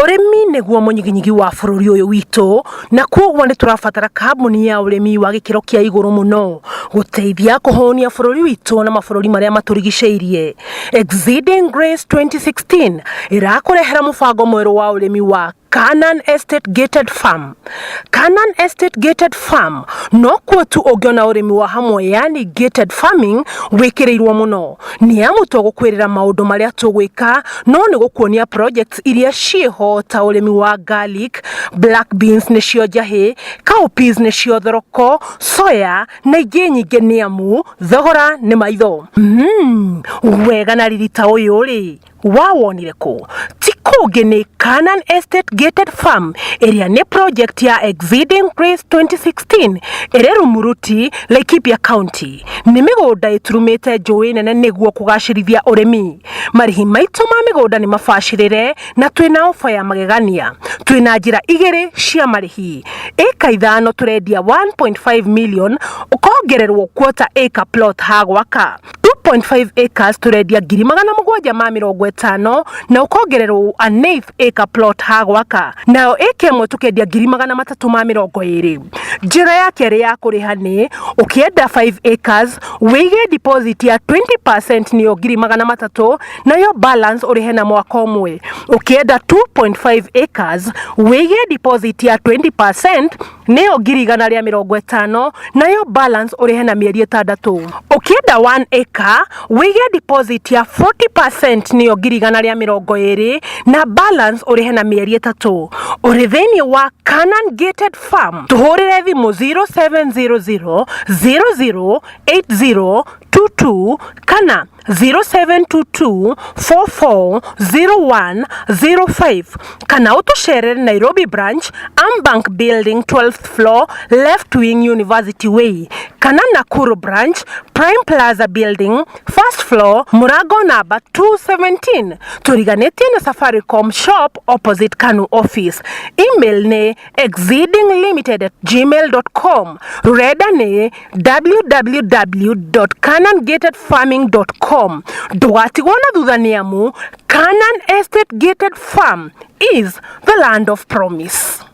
Ũrĩmi nĩguo mũnyiginyigi wa bũrũri ũyũ witũ, na kwoguo nĩ tũrabatara kambuni ya ũrĩmi wa gĩkĩro kĩa igũrũ mũno gũteithia kũhũnia bũrũri witũ na mabũrũri marĩa matũrigicĩirie. Exceeding Grace 2016 ĩrakũrehera mũbango mwerũ wa ũrĩmi wa Canaan Estate Gated Farm. Canaan Estate Gated Farm no kuo tu ũngĩona ũrĩmi wa hamwe yani gated farming wĩkĩrĩirwo mũno. Nĩ amu to gũkwĩrĩra maũndũ marĩa tũgwĩka no nĩ gũkuonia projects iria ciĩho ta ũrĩmi wa garlic, black beans nĩcio njahĩ, cowpeas nĩcio thoroko, soya na ingĩ nyingĩ nĩ amu thogora nĩ maitho. Wega na riri ta ũyũ rĩ wawonire kũ? Ti kũngĩ nĩ Canaan Estate Gated Farm ĩrĩa nĩ project ya Exceeding Grace 2016 ĩrĩ Rumuruti, Laikipia County. Nĩ mĩgũnda ĩturumĩte njũĩ nene nĩguo kũgacĩrithia ũrĩmi. Marĩhi maitũ ma mĩgũnda nĩ mabacĩrĩre na twĩna ofa ya magegania. Twĩna njĩra igĩrĩ cia marĩhi. Ĩka 5 tũrendia 1.5 million ũkongererwo quarter acre plot ha gwaka. 2.5 acres tũrendia 750,000 na ũkongererwo an eighth acre plot ha gwaka. Nayo ĩka 1 tũkendia 320,000. Njĩra ya kerĩ ya kũrĩha nĩ ũkĩenda 5 acres wĩige deposit ya 20% nĩyo 300,000 nayo balance ũrĩhe na mwaka ũmwe. Ũkĩenda 2.5 acres wĩige deposit ya 20% nĩyo 150,000 nayo balance ũrĩhe na mĩeri 6. Ũkĩenda 1 acre wĩige deposit ya 40% nĩyo 120,000 na balance ũrĩhe na mĩeri 3. Ũrĩ thĩinĩ wa Canaan Gated Farm tũhũrĩre thimũ 0700 0080 22 kana 0722 440105 kana ũtũcerere Nairobi branch, Ambank Building, 12th floor, left wing, University Way, kana Nakuru branch, Prime Plaza Building, first floor, mũrango namba 217, tũriganĩtie na Safaricom shop opposite Kanu office. Email nĩ exceedinglimited@gmail.com. Rũrenda nĩ www.canaangatedfarming.com. Ndũgatigwo na thutha nĩ amu Canaan Estate Gated Farm is the land of promise.